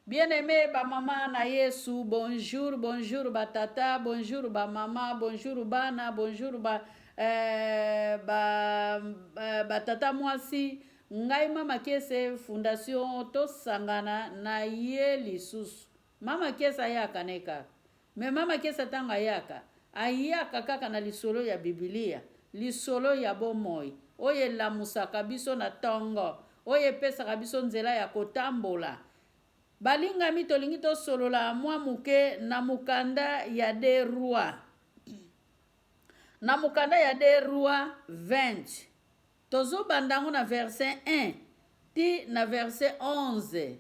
Bien aimé ba mama na Yesu, bonjour, bonjour ba tata, bonjour ba mama, bonjour bana, bonjour ba eh, ba, eh, ba tata mwasi. Ngai mama Kiese fondation tosangana na ye lisusu. Mama Kiese ayaka ne kaka. Mais mama Kiese ntango ayaka, ayaka kaka na lisolo ya Biblia, lisolo ya bomoi oyo elamusaka biso na tongo, oyo epesaka biso nzela ya kotambola. Balingami, tolingi tosolola mwa moke na mokanda ya De Rois. Na mokanda ya De Rois 20, tozobanda yango na verset 1 ti na verset 11.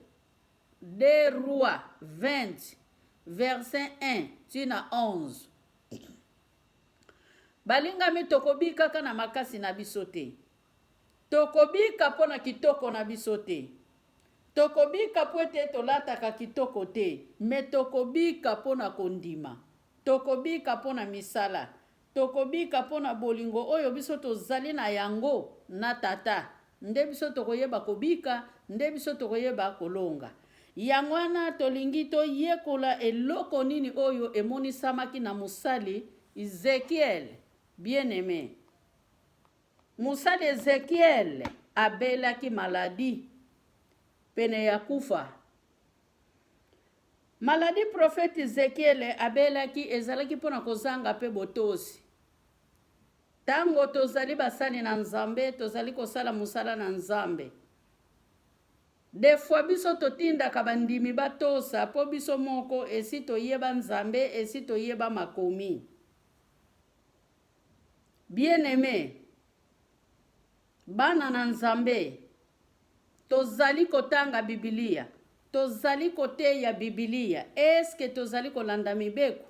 De Rois 20, verset 1 ti na 11. Balingami, tokobikaka na makasi na biso te. Tokobika mpo na kitoko na biso te. Tokobika mpo ete tolataka kitoko te, me tokobika mpo na kondima. Tokobika mpo na misala. Tokobika mpo na bolingo oyo biso tozali na yango na Tata. Nde biso tokoyeba kobika, nde biso tokoyeba kolonga. Yango wana tolingi toyekola eloko nini oyo emonisamaki na mosali Ezekiel, bien-aime. Mosali Ezekiel abelaki maladi pene ya kufa. Maladi profete Ezekiel abelaki ezalaki mpo na kozanga mpe botosi. Ntango tozali basali na Nzambe, tozali kosala mosala na Nzambe. Des fois biso totindaka bandimi batosa mpo biso moko esi toyeba Nzambe, esi toyeba makomi. Bien-aime, bana na Nzambe, tozali kotanga Biblia, tozali koteya Biblia, eske tozali kolanda mibeko?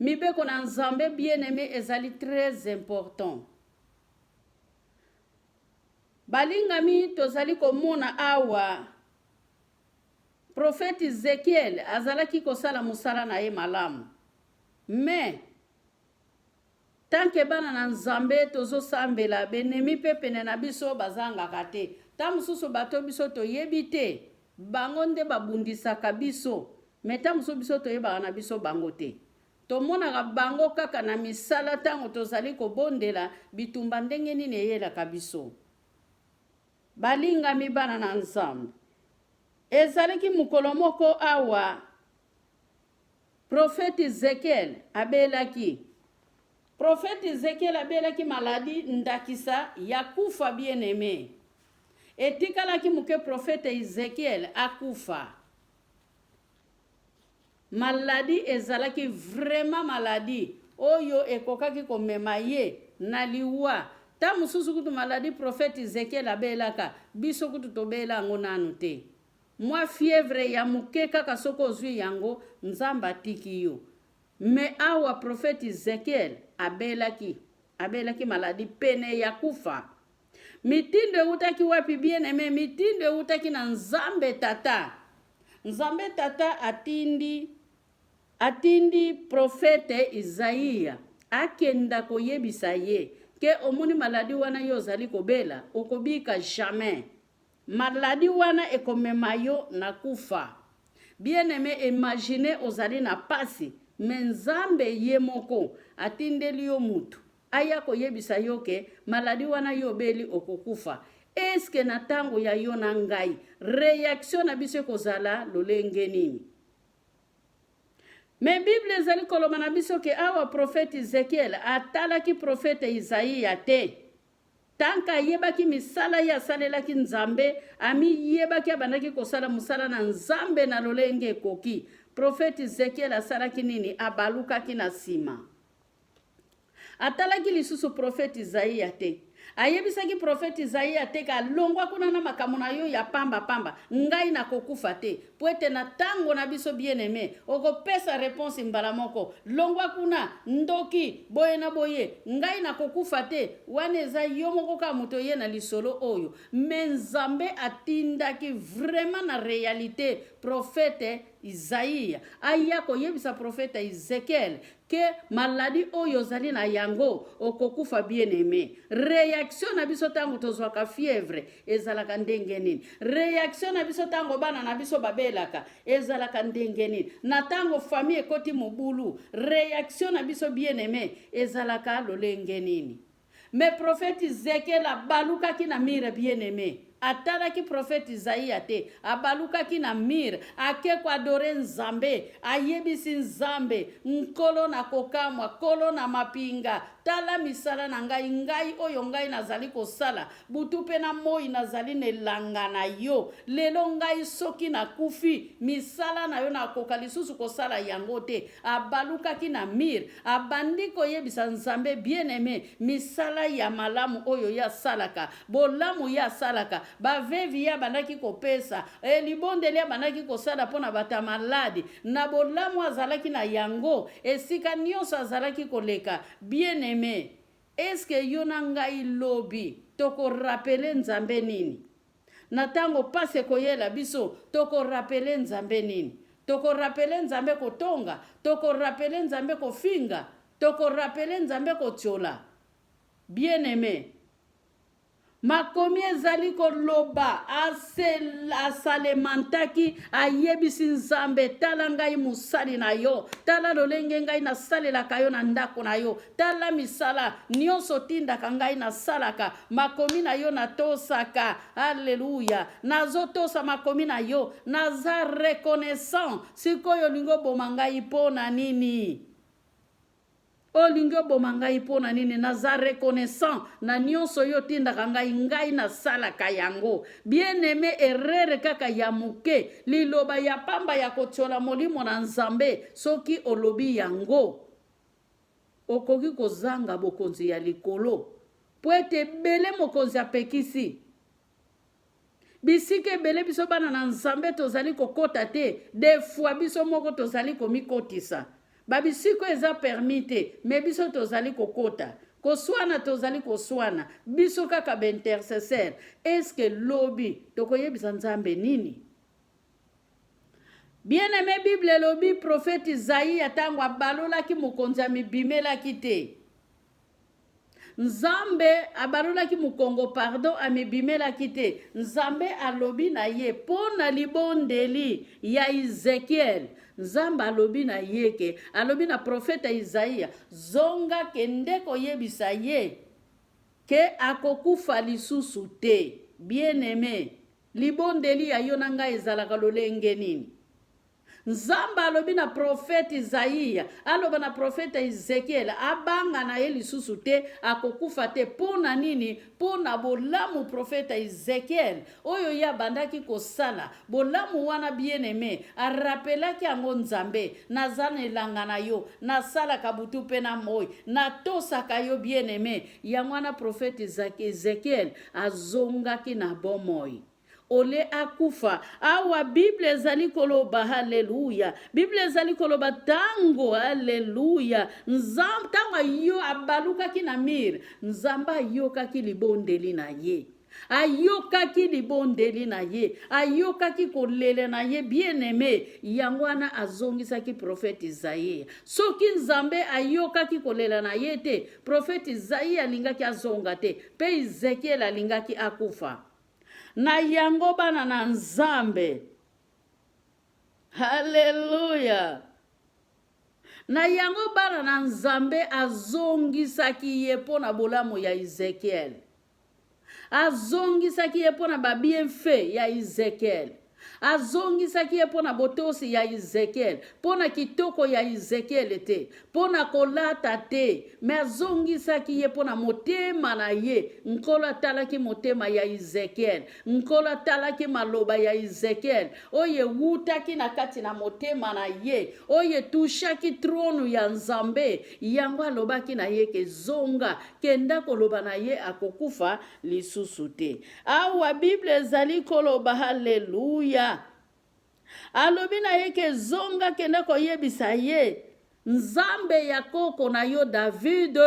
Mibeko na Nzambe, bien-aime, ezali très important. Balingami, tozali komona awa prophète Ezekiel azalaki kosala mosala na ye malamu. Mais tant que bana na Nzambe tozosambela, benemi mpe pene na biso bazangaka te. Ta mosusu bato biso toyebi te, bango nde babundisaka biso. Mais ta mosusu biso toyebaka na biso bango te. Tomonaka bango kaka na misala ntango tozali kobondela, bitumba ndenge nini eyelaka biso. Balingami bana na Nzambe, ezalaki mokolo moko awa Prophète Ezekiel abelaki. Prophète Ezekiel abelaki maladi ndakisa ya kufa bien aime. Etikalaki moke prophète Ezekiel akufa. Maladi ezalaki vraiment maladi oyo ekokaki komema ye na liwa. Ta mosusu kutu maladi prophète Ezekiel abelaka, biso kutu tobela yango nanu te. Mwa fièvre ya moke kaka soki ozwi yango, Nzambe atiki yo. Mais awa prophète Ezekiel abelaki, abelaki maladi pene ya kufa. Mitindo ewutaki wapi bien aime? Mitindo ewutaki na Nzambe Tata. Nzambe Tata atindi atindi prophète Isaïe akenda koyebisa ye ke omoni maladi wana yo ozali kobela, okobika jamais. Maladi wana ekomema yo na kufa. Bien aime, imagine ozali na pasi mais Nzambe ye moko atindeli yo mutu aya koyebisa yo ke maladi wana yo obeli okokufa. Est-ce que na tango ya yo na ngai reaction na biso ekozala lolenge nini? Mais Bible ezali koloba na biso ke awa prophète Ezekiel atalaki prophète Isaïe te. Tant que ayebaki misala ye asalelaki Nzambe, amiyebaki abandaki kosala mosala na Nzambe na lolenge ekoki. Prophète Ezekiel asalaki nini? Abalukaki na nsima. Atalaki lisusu prophète Isaïe te. Ayebisaki prophète Isaïe te ka longwa kuna na makambo na yo ya pamba pamba, ngai nakokufa te. Po ete na tango na biso bien aime, okopesa reponse mbala moko, longwa kuna, ndoki, boye na boye, ngai nakokufa te, wana eza yo moko kaka moto oye na lisolo oyo. Mais Nzambe atindaki vraiment na realite prophète Isaïe aya koyebisa prophète Ezekiel. ke maladi oyo ozali na yango okokufa. Bien aimé, réaction na biso ntango tozwaka fièvre ezalaka ndenge nini? Réaction na biso ntango bana na biso babelaka ezalaka ndenge nini? Na ntango famille ekoti mobulu, réaction na biso, bien aimé, ezalaka lolenge nini? Mais prophète Ezekiel abalukaki na mur. Bien aimé, atalaki prophète Izaia te, abalukaki na mur, ake koadorer Nzambe. Ayebisi Nzambe: "Nkolo na kokamwa, Nkolo na mapinga, tala misala na ngai, ngai oyo ngai nazali kosala butu mpe na moi, nazali na elanga na yo. Lelo ngai soki nakufi, misala na yo nakoka lisusu kosala yango te." Abalukaki na mur, abandi koyebisa Nzambe, bien aimé, misala ya malamu oyo ye asalaka, bolamu ye asalaka, baveuves ye abandaki kopesa, libondeli abandaki kosala mpo na bato ya maladi, na bolamu azalaki na yango esika nyonso azalaki koleka. Bien aimé, eske yo na ngai lobi tokorappeler Nzambe nini? Na ntango pasi ekoyela biso, tokorappeler Nzambe nini? Tokorappeler Nzambe kotonga? Tokorappeler Nzambe kofinga? Tokorappeler Nzambe kotiola? Bien aimé, makomi ezali koloba asalementaki, ayebisi Nzambe: "Tala ngai mosali na yo, tala lolenge ngai nasalelaka yo na ndako na yo, tala misala nyonso otindaka ngai nasalaka, makomi na yo natosaka. Alleluya, nazotosa makomi na yo, naza reconnaissant. Sikoyo olingi oboma ngai mpo na nini? Olingi oboma ngai mpo na nini? Naza reconnaissant na nyonso oyo otindaka ngai, ngai nasalaka yango." Bien aimé, erreur kaka ya moke, liloba ya pamba ya kotiola molimo na Nzambe, soki olobi yango, okoki kozanga bokonzi ya likolo, po ete ebele mokonzi apekisi bisika ebele. Biso bana na Nzambe tozali kokɔta te. Des fois biso moko tozali komikotisa babisika eza permis te, mais biso tozali kokɔta koswana, tozali koswana biso kaka baintercesseur. Eske lobi tokoyebisa Nzambe nini? Bien aimé, Bible elobi prophète Izaia, ntango abalolaki mokonzi, amibimelaki te. Nzambe abalolaki mokongo, pardon, amibimelaki te. Nzambe alobi na ye mpo na libondeli ya Ezekiel. Nzambe alobi na ye ke, alobi na profeta Izaia: "Zonga, kende koyebisa ye ke akokufa lisusu te." Bien aimé, libondeli ya yo na ngai ezalaka lolenge nini? Nzambe alobi na prophète Izaia, aloba na prophète Ezekiel abanga na ye lisusu te, akokufa te. Mpo na nini? Mpo na bolamu prophète Ezekiel oyo ye abandaki kosala, bolamu wana, bien aimé, arappelaki yango Nzambe: "Naza na elanga na yo, nasalaka butu mpe na moi, natosaka yo." Bien aimé, yango wana prophète Ezekiel azongaki na bomoi ole akufa. Awa Bible ezali koloba, halleluya, Bible ezali koloba ntango, halleluya, Nzambe, ntango yo abalukaki na mur, Nzambe ayokaki libondeli na ye, ayokaki libondeli na ye, ayokaki kolela na ye. Bien aimé, yango wana azongisaki prophète Izaia. Soki Nzambe ayokaki kolela na ye te, prophète Izaia alingaki azonga te, mpe Ezekiel alingaki akufa. Na yango, bana na Nzambe, halleluya, na yango, bana na Nzambe, azongisaki ye mpo na bolamu ya Ezekiel, azongisaki ye mpo na babienfaits ya Ezekiel, azongisaki ye mpo na botosi ya Ezekiel, mpo na kitoko ya Ezekiel te, mpo na kolata te, mais azongisaki ye mpo na motema na ye. Nkolo atalaki motema ya Ezekiel, Nkolo atalaki maloba ya Ezekiel oyo ewutaki na kati na motema na ye, oyo etouchaki trône ya Nzambe. Yango alobaki na ye ke: "Zonga, kenda koloba na ye, akokufa lisusu te." Awa Bible ezali koloba, halleluya, alobi na ye ke: "Zonga, kende koyebisa ye, Nzambe ya koko na yo David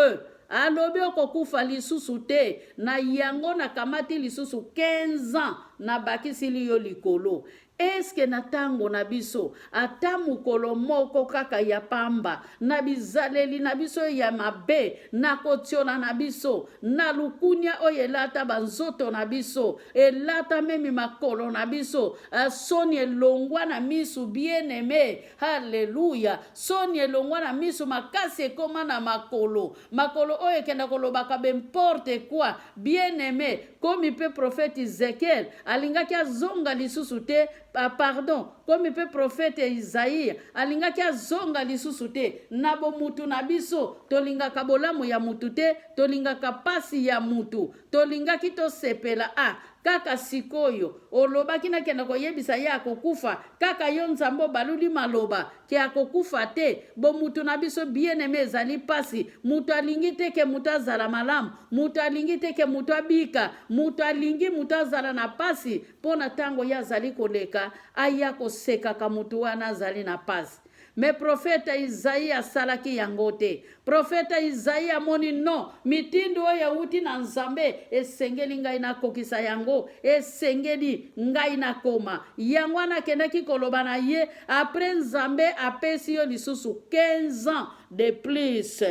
alobi okokufa lisusu te. Na yango nakamati lisusu 15 ans, nabakisili yo likolo." Eske na ntango na biso, ata mokolo moko kaka ya pamba, na bizaleli na biso ya mabe, na kotiola na biso, na lukunia oyo elata banzoto na biso, elata meme makolo na biso, eh, soni elongwa na misu, bien aime, haleluya, soni elongwa na misu, makasi ekoma na makolo, makolo oyo ekenda kolobaka b'importe quoi, bien aime, komi pe prophète Ezekiel alingaki azonga lisusu te, ah, pardon, komi pe prophète Isaïe alingaki azonga lisusu te. Na bomutu na biso tolingaka bolamu ya mutu te, tolingaka pasi ya mutu, tolingaki tosepela ah, kaka sikoyo olobaki nakenda koyebisa ye akokufa, kaka yo Nzambe obaluli maloba ke akokufa te. Bomutu na biso bien aime ezali pasi. Mutu alingi te ke mutu azala malamu, mutu alingi te ke mutu abika, mutu alingi mutu azala na pasi mpo na ntango ye azali koleka aya kosekaka mutu wana azali na pasi. Me profeta Izayi asalaki yango te. Profeta Izayi amoni non, mitindo oyo ewuti na Nzambe esengeli ngai nakokisa yango, esengeli ngai nakoma. Yango wana akendaki koloba na ye, après Nzambe apesi yo lisusu 15 ans de plus.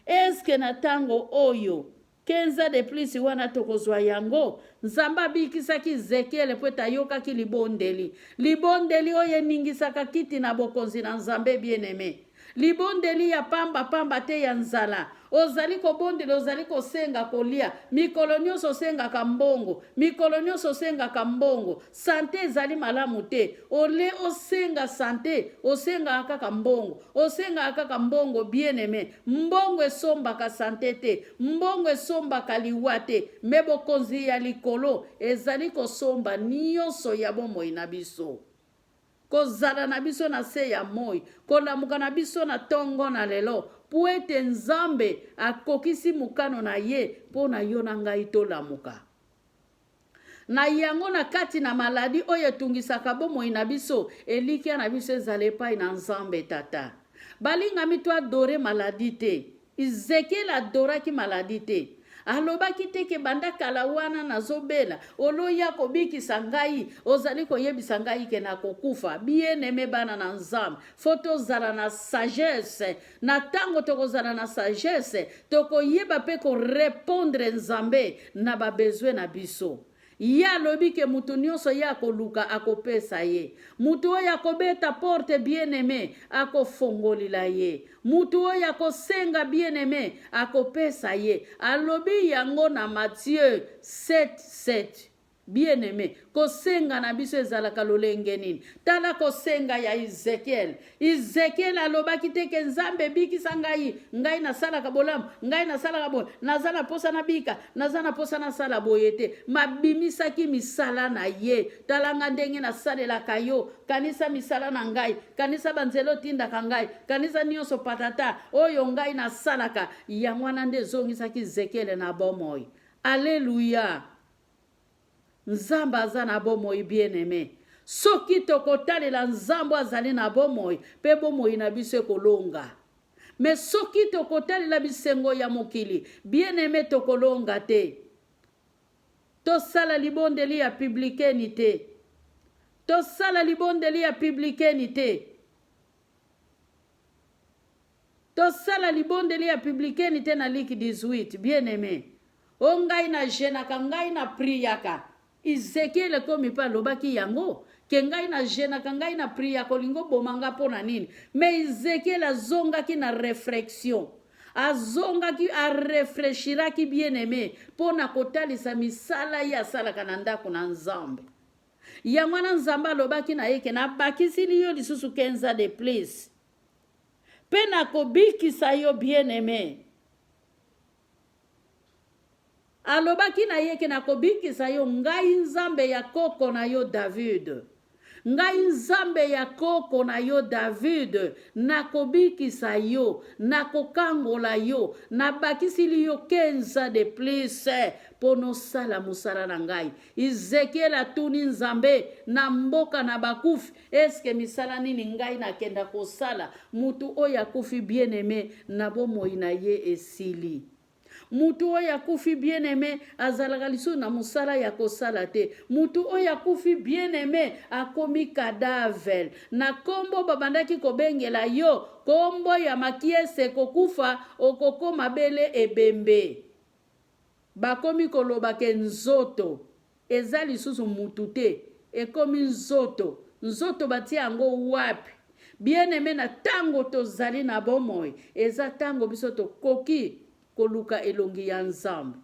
Est-ce que na tango oyo 15 ans de plus wana tokozwa yango? Nzambe abikisaki Ezekiele mpo ete ayokaki libondeli. Libondeli oyo eningisaka kiti na bokonzi na Nzambe, bien-aime. Libondeli ya pamba pamba te ya nzala. Ozali kobondela, ozali kosenga kolia. Mikolo nyonso osengaka mbongo. Mikolo nyonso osengaka mbongo. Sante ezali malamu te. Ole osenga sante, osengaka kaka mbongo. Osengaka kaka mbongo, bien-aime. Mbongo esombaka sante te. Mbongo esombaka liwa te. Me bokonzi ya likolo ezali kosomba nyonso ya bomoi na biso. Kozala na biso na se ya moi, kolamuka na biso na tongo na lelo, mpo ete Nzambe akokisi mokano na ye mpo na yo na ngai tolamuka. Na yango, na kati na maladi oyo etungisaka bomoi na biso, elikya na biso ezala epai na Nzambe Tata. Balingami, to adore maladi te. Ezekiel adoraki maladi te. Alobaki te ke banda kala wana nazobela, oloya kobikisa ngai, ozali koyebisa ngai ke nakokufa. Bien aime bana na Nzambe, fo tozala na sagesse. Na tango tokozala na sagesse, tokoyeba pe ko repondre Nzambe na ba besoin na biso. Ye alobi ke mutu nionso ye akoluka akopesa ye. Mutu oyo akobeta porte bien aime akofongolila ye. Mutu oyo akosenga bien aime akopesa ye. Alobi yango na Matthieu 7,7. Bien aime, kosenga na biso ezalaka lolenge nini? Tala kosenga ya Ezekiel. Ezekiel alobaki te ke Nzambe bikisa ngai, ngai nasalaka bolamu, ngai nasalaka boye, naza na posa nabika, naza na posa nasala boye te. Mabimisaki misala na ye. Tala nga ndenge nasalelaka yo, kanisa misala na ngai, kanisa banzela otindaka ngai, kanisa nyonso patata oyo ngai nasalaka. Yango wana nde ezongisaki Ezekiel na bomoi. Aleluya! Nzambe aza na bomoi bien aime. Soki tokotalela Nzambe azali na bomoi pe bomoi na biso ekolonga. Mais soki tokotalela bisengo ya mokili bien aime tokolonga te. Tosala libondeli ya publikeni te. Tosala libondeli ya publikeni te. Tosala libondeli ya publikeni te na Luc 18 bien aime. O ngai na jeunaka ngai na priaka. Ezekiel ekomi pe alobaki yango ke ngai na jeunaka ngai na priaka olingi oboma nga mpo na nini? Mais Ezekiel azongaki na reflexion. Azongaki a refrechiraki bien aime mpo na kotalisa misala ye asalaka na ndako na Nzambe. Yango wana Nzambe alobaki na ye ke nabakisili yo lisusu 15 ans de plus mpe nakobikisa yo bien aime. Alobaki na ye ke nakobikisa yo, ngai Nzambe ya koko na yo David. Ngai Nzambe ya koko na yo David, nakobikisa yo, nakokangola yo, nabakisili yo 15 ans de plus mpo nosala mosala na ngai. Ezekiel atuni Nzambe na mboka na bakufi, eske misala nini ngai nakenda kosala? Mutu oyo akufi bien aime na bomoi na ye esili. Mutu oyo akufi bien aime azalaka lisusu na mosala ya kosala te. Mutu oyo akufi bien aime akomi cadavre. Na kombo babandaki kobengela yo kombo ya makiese kokufa okokoma bele ebembe. Bakomi koloba ke nzoto eza lisusu mutu te ekomi nzoto. Nzoto batie yango wapi? Bien aime na tango tozali na bomoi eza tango biso tokoki koluka elongi ya Nzambe.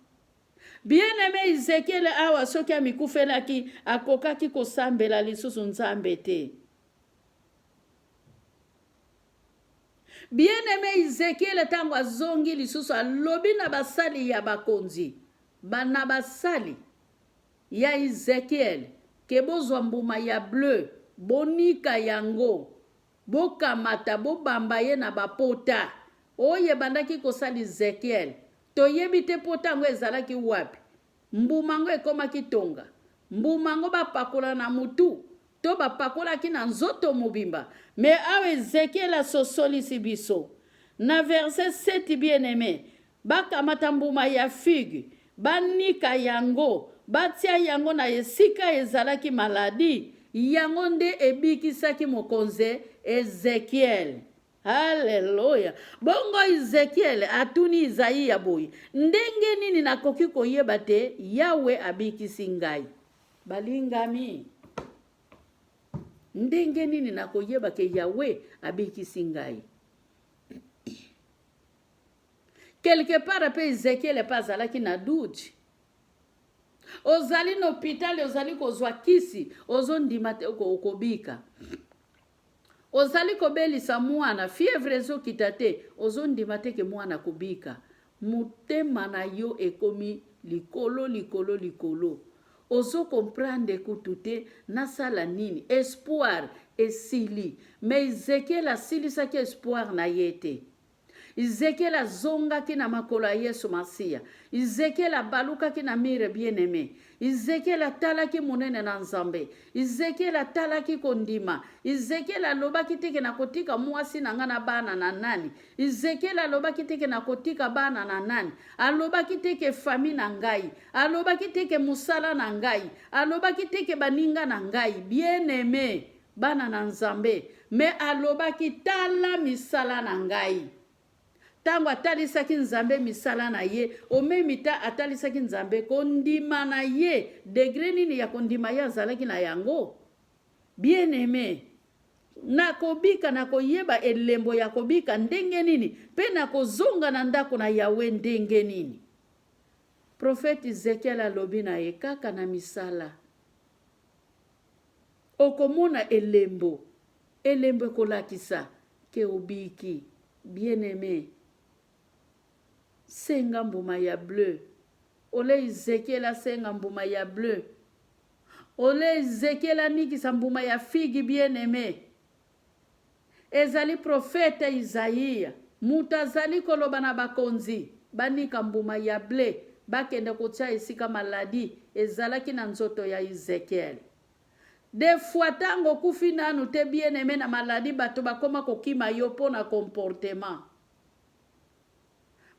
Bien aime Ezekiel awa soki amikufelaki akokaki kosambela lisusu Nzambe te. Bien aime Ezekiel tango azongi lisusu alobi na basali ya bakonzi ba na basali ya Ezekiel ke bozwa mbuma ya bleu bonika yango bokamata bobamba ye na bapota oyo ebandaki kosala Ezekiel toyebi te pota yango ezalaki wapi mbuma yango ekomaki tonga mbuma yango bapakola na mutu to bapakolaki na nzoto mobimba. Mais awa Ezekiel asosolisi biso na verset 7 bien aime, bakamata mbuma ya figue, banika yango, batia yango na esika ezalaki maladie, yango nde ebikisaki mokonzi Ezekiel. Haleluya! Bongo Ezekiel atuni Izaia boye, Ndenge nini nakoki koyeba te Yawe abikisi ngai? Balingami, ndenge nini nakoyeba ke Yawe abikisi ngai? Quelque part mpe Ezekiel mpe azalaki na doute. Ozali na hôpital, ozali kozwa kisi, ozondima te okobika. Ozali kobelisa mwana, fièvre ezokita te, ozondima te ke mwana akobika. Motema na yo ekomi likolo likolo likolo. Ozo comprendre kutu te nasala nini? Espoir esili. Mais Ezekiel asilisaki espoir na ye te. Ezekiel azongaki na makolo ya Yesu Masiya. Ezekiel abalukaki na mire bien-aime. Ezekiel atalaki monene na Nzambe. Ezekiel atalaki kondima. Ezekiel alobaki te ke nakotika mwasi na ngai na bana na nani. Ezekiel alobaki te ke nakotika bana na nani. Alobaki te ke famille na ngai. Alobaki te ke mosala na ngai. Alobaki te ke baninga na ngai. Bien-aime, bana na Nzambe, mais alobaki tala misala na ngai. Tango atalisaki Nzambe misala na ye, omemita atalisaki Nzambe kondima na ye, degre nini ya kondima ye azalaki na yango. Bien aime, nakobika, nakoyeba elembo ya kobika ndenge nini, mpe nakozonga na ndako na Yahweh ndenge nini. Prophète Ezekiel alobi na ye kaka na misala. Okomona elembo, elembo ekolakisa ke obiki. Bien aime, senga mbuma ya bleu. Ole Ezekiel asenga mbuma ya bleu. Ole Ezekiel anikisa mbuma ya figi bien aime. Ezali profete Isaia moto azali koloba na bakonzi banika mbuma ya ble bakende kotia esika maladi ezalaki na nzoto ya Ezekiel. De fois tango okufi nanu te bien aime na maladi bato bakoma kokima yo po na comportement.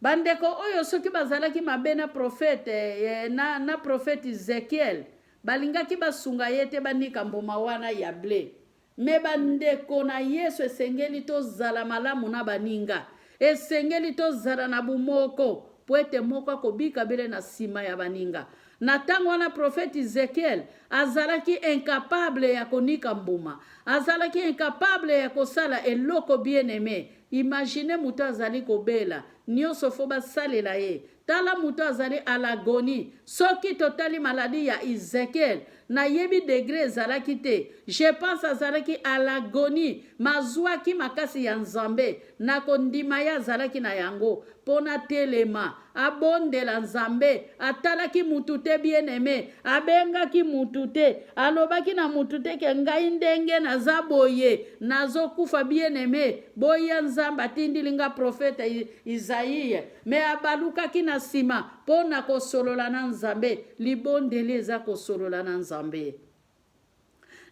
Bandeko oyo soki bazalaki mabe na prophète eh, na, na prophète Ezekiel balingaki basunga ye te banika mbuma wana ya ble. Mais ba ndeko na Yesu esengeli tozala malamu na baninga. Esengeli tozala na bomoko po ete moko akobika bele na sima ya baninga. Na tango wana prophète Ezekiel azalaki incapable ya konika mbuma. Azalaki incapable ya kosala eloko bien aime. Imaginez moto azali kobela, nionso faut basalela ye. Tala moto azali à l'agonie. Soki totali maladie ya Ezekiel, nayebi degre ezalaki te. Je pense azalaki à l'agonie, mais azuaki makasi ya Nzambe na kondima ye azalaki na yango po atelema, abondela Nzambe. Atalaki mutu te bien aime, abengaki mutu te, alobaki na mutu te ke ngai ndenge naza boye, nazokufa bien aime, boya Nzambe atindili nga prophète Isaïe. Mais abalukaki na sima po na kosolola na Nzambe. Libondeli eza kosolola na Nzambe.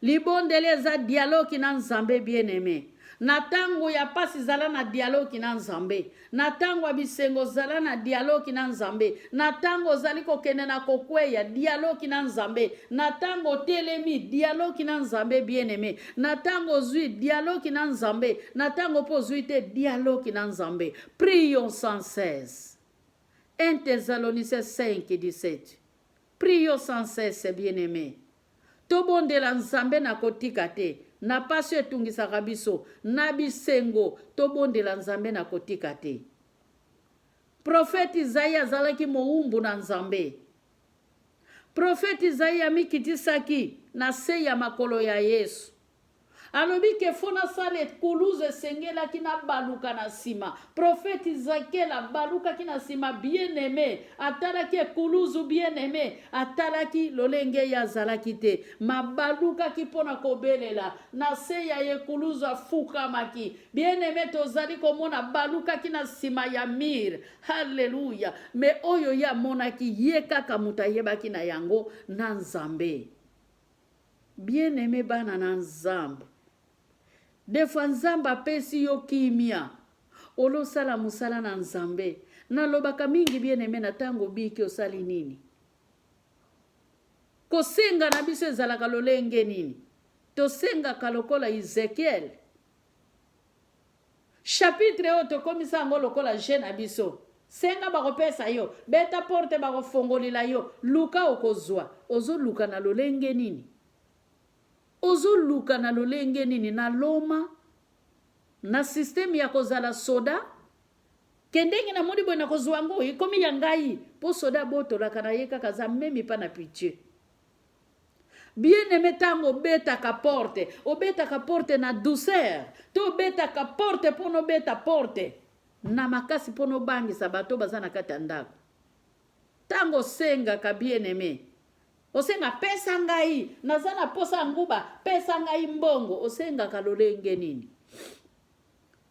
Libondeli eza dialogue na Nzambe bien aime. Na tango ya pasi zala na dialogue na Nzambe. Na tango ya bisengo zala na dialogue na Nzambe. Na tango ozali kokende na kokweya, dialogue na Nzambe. Na tango otelemi, dialogue na Nzambe bien aime. Na tango ozui, dialogue na Nzambe. Na tango mpe ozui te, dialogue na Nzambe. Prions sans cesse. 1 Thessaloniciens 5, 17. Prions sans cesse, bien aime. Tobondela Nzambe na kotika te. Na pasi oyo etungisaka biso, na bisengo, tobondela Nzambe na kotika te. Prophète Isaïe azalaki mowumbu na Nzambe. Prophète Isaïe amikitisaki na se ya makolo ya Yesu. Alobi ke faut nasala ekuluzu esengelaki nabaluka na sima. Prophète Ezekiel abalukaki na sima bien aime atalaki ekuluzu bien aime atalaki lolenge ye azalaki te mabalukaki mpo na kobelela na se ya ekuluzu afukamaki bien aime tozali komona abalukaki na sima ya mire haleluya me oyo ye amonaki ye kaka moto ayebaki na yango na Nzambe. Bien aime bana na nzambe de fois nzambe apesi yo kimia olosala musala na nzambe nalobaka mingi bien aime na tango obiki osali nini kosenga na biso ezalaka lolenge nini tosengaka lokola Ezekiel Chapitre oyo tokomisa yango lokola jeu na biso. Senga bakopesa yo, beta porte bakofongolela yo, luka okozua. Ozoluka na lolenge nini? Ozoluka na lolenge nini? Na loma? Na système ya kozala soda? Ke ndenge namoni boye nakozua yango, ekomi ya ngai. Po soda abotolaka na ye kaka aza meme pas na pitie. Bien aime tango obetaka porte, obetaka porte na douceur to obetaka porte pona obeta porte na makasi pona obangisa bato baza na kati ya ndako. Tango osengaka bien aime, osenga pesa ngai, naza na posa ya nguba, pesa ngai mbongo, osengaka lolenge nini?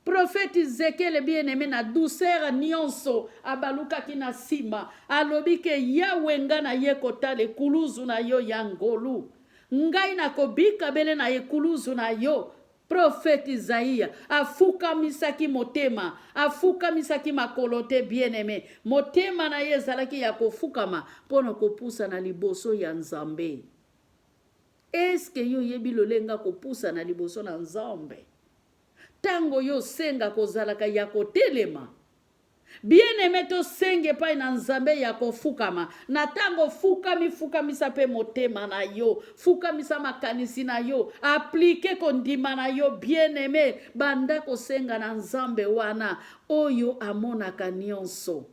Prophète Ezekiel bien aime na douceur nionso abalukaki na sima alobi ke Yahweh nga na ye kotala ekuluzu na yo ya ngolu ngai nakobika bele na ekuluzu na yo. Prophète Isaïe afukamisaki motema afukamisaki makolo te bien aime motema na ye ezalaki ya kofukama mpo na kopusana liboso ya Nzambe. Est-ce que yo oyebi lolenge kopusana liboso na Nzambe? Tango yo osengaka ozalaka ya kotelema? Bien aime tosenga epai na Nzambe ya kofukama. Na tango ofukami fukamisa pe motema na yo, fukamisa makanisi na yo, aplike kondima na yo. Bien aime banda kosenga na Nzambe wana oyo amonaka nionso.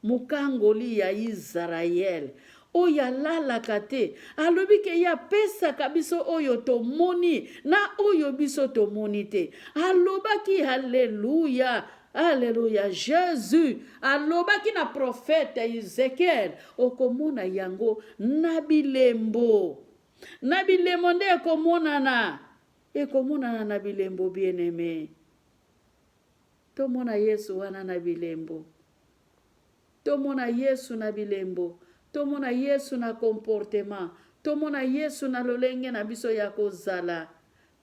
Mokangoli ya Yisraele, oyo alalaka te, alobi ke ye apesaka biso oyo tomoni na oyo biso tomoni te. Alobaki, Aleluya, aleluya, Jesus alobaki na profete Ezekiel, okomona yango na bilembo. Na bilembo nde ekomonana, ekomonana na bilembo, bien-aime. Tomona Yesu wana na bilembo. Tomona Yesu na bilembo. Tomona Yesu na comportement. Tomona Yesu na lolenge na biso ya kozala.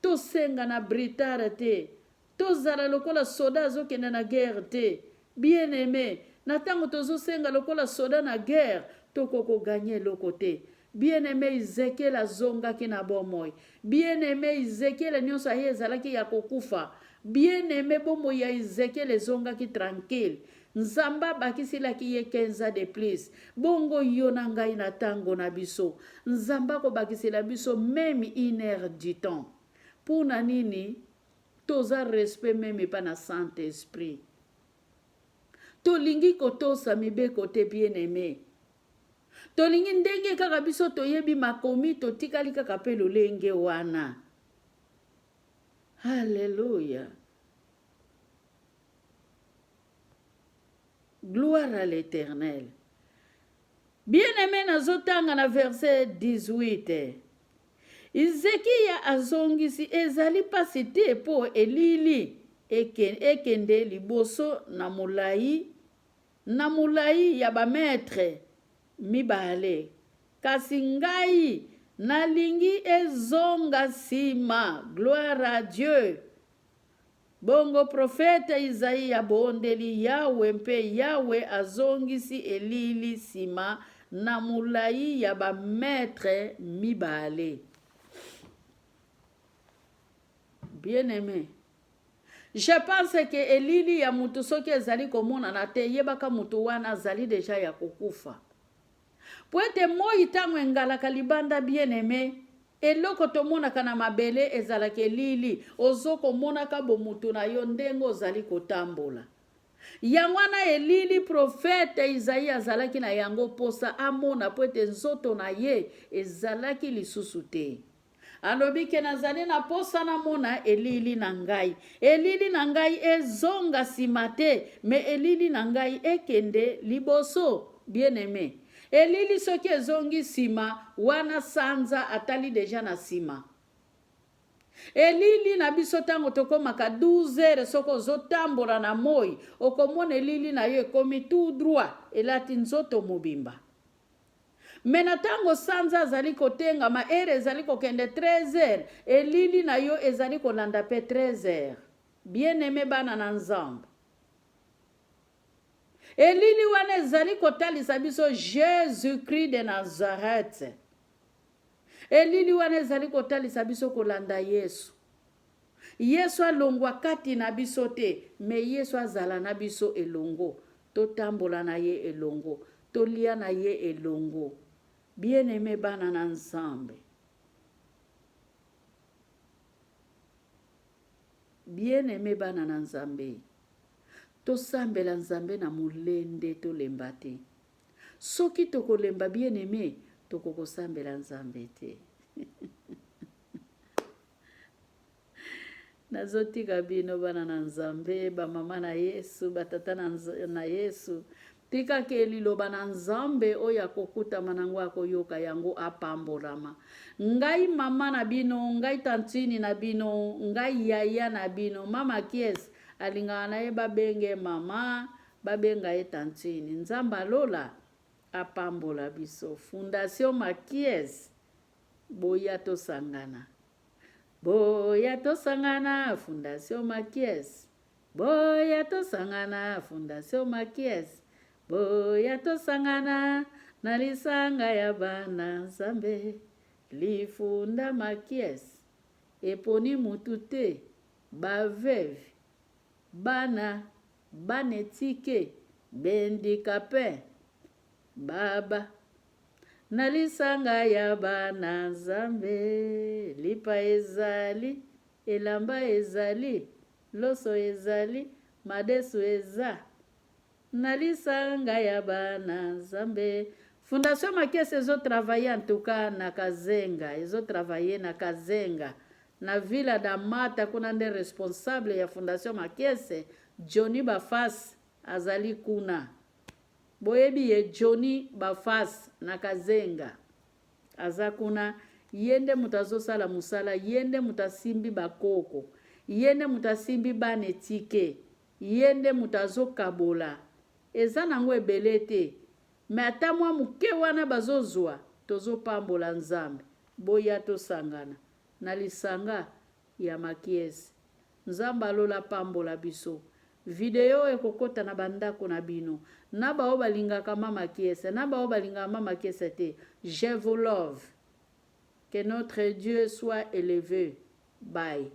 Tosenga na britare te. Tozala lokola soda azokende na guerre te. Bien aime, na tango tozosenga lokola soda na guerre, toko ko gagner eloko te. Bien aime Ezekiel azongaki na bomoi. Bien aime Ezekiel nionso aye ezalaki ya kokufa. Bien aime bomoi ya Ezekiel ezongaki tranquille. Nzambe abakisilaki ye 15 ans de plus. Bongo yo na ngai na tango na biso, Nzambe akobakisela biso meme une heure du temps. Pona nini toza respect meme epa na Saint Esprit? Tolingi kotosa mibeko te bien aime. Tolingi ndenge kaka biso toyebi makomi totikali kaka pe lolenge wana. Alleluia. Gloire à l'Eternel. Bien-aimé nazotanga na verset 18. Izekiya azongisi ezali pasi te mpo elili ekende liboso na molai na molayi ya bametre mibale, kasi ngai nalingi ezonga sima. Gloire à Dieu. Bongo profeta Izayi abondeli Yawe, mpe Yawe azongisi elili nsima na molayi ya bametre mibale. Bien-aime, je pense que elili ya mutu soki ezali komonana te, yebaka mutu wana azali deja ya kokufa. Mpo ete moi ntango engalaka libanda bien aime, eloko tomonaka na mabele ezalaka elili, ozo komonaka bomutu na yo ndenge ozali kotambola. Yango wana elili profete Izayi azalaki na yango mposa amona mpo ete nzoto na ye ezalaki lisusu te. Alobi ke nazali na posa namona elili na ngai. Elili na ngai ezonga sima te, mais elili na ngai ekende liboso. Bien aime. Elili soki ezongi sima, wana sanza atali deja na sima. Elili na biso tango tokomaka 12 heures soki ozotambola na moi, okomona elili na yo ekomi tout droit, elati nzoto mobimba. Mais na tango sanza azali kotengama, heure ezali kokende 13 heures, elili na yo ezali kolanda pe 13 heures. Bien aime bana na Nzambe. Elili wana ezali kotalisa biso Jesus-Christ de Nazareth. Elili wana ezali kotalisa biso kolanda Yesu. Yesu alongwa kati na biso te, mais Yesu azala na biso elongo. Totambola na ye elongo, tolia na ye elongo. Bien aime bana na Nzambe. Bien aime bana na Nzambe. Tosambela Nzambe na molende tolemba te. Soki tokolemba bien aime, tokokosambela Nzambe te. Nazotika bino bana na Nzambe, ba mama na Yesu, ba tata na, na Yesu. Tika ke liloba na Nzambe oyo akokutama nango akoyoka yango apambolama. Ngai mama na bino, ngai tantini na bino, ngai yaya na bino, mama Kies alingaka na ye babenge mama, babenga ye tantini. Nzambe alola apambola biso. Fondation Makies, boya tosangana. Boya tosangana Fondation Makies Boya tosangana Fondation Makies Boya tosangana na lisanga ya bana Nzambe Lifunda Makies eponi mutu te ba veuve bana bana etike b'handicapes baba Na lisanga ya bana Nzambe, lipa ezali, elamba ezali, loso ezali, madesu eza. Na lisanga ya bana Nzambe. Fondation Makese ezo travailler en tout cas na Kazenga, ezo travailler na Kazenga. Na Villa da Mata kuna nde responsable ya Fondation Makese, Johnny Bafas azali kuna. Boyebi ye Johnny Bafas na Kazenga aza kuna ye nde moto azosala mosala ye nde moto asimbi bakoko ye nde moto asimbi bana etike ye nde moto azokabola eza nango ebele te me ata mwa moke wana bazozwa tozopambola Nzambe boya tosangana na lisanga ya makiese Nzambe ya lola apambola biso. Video oyo ekokota na ba ndako na bino. Na ba oyo balingaka mama Kiese, na ba oyo balingaka mama Kiese te. Je vous love. Que notre Dieu soit eleve. Bye.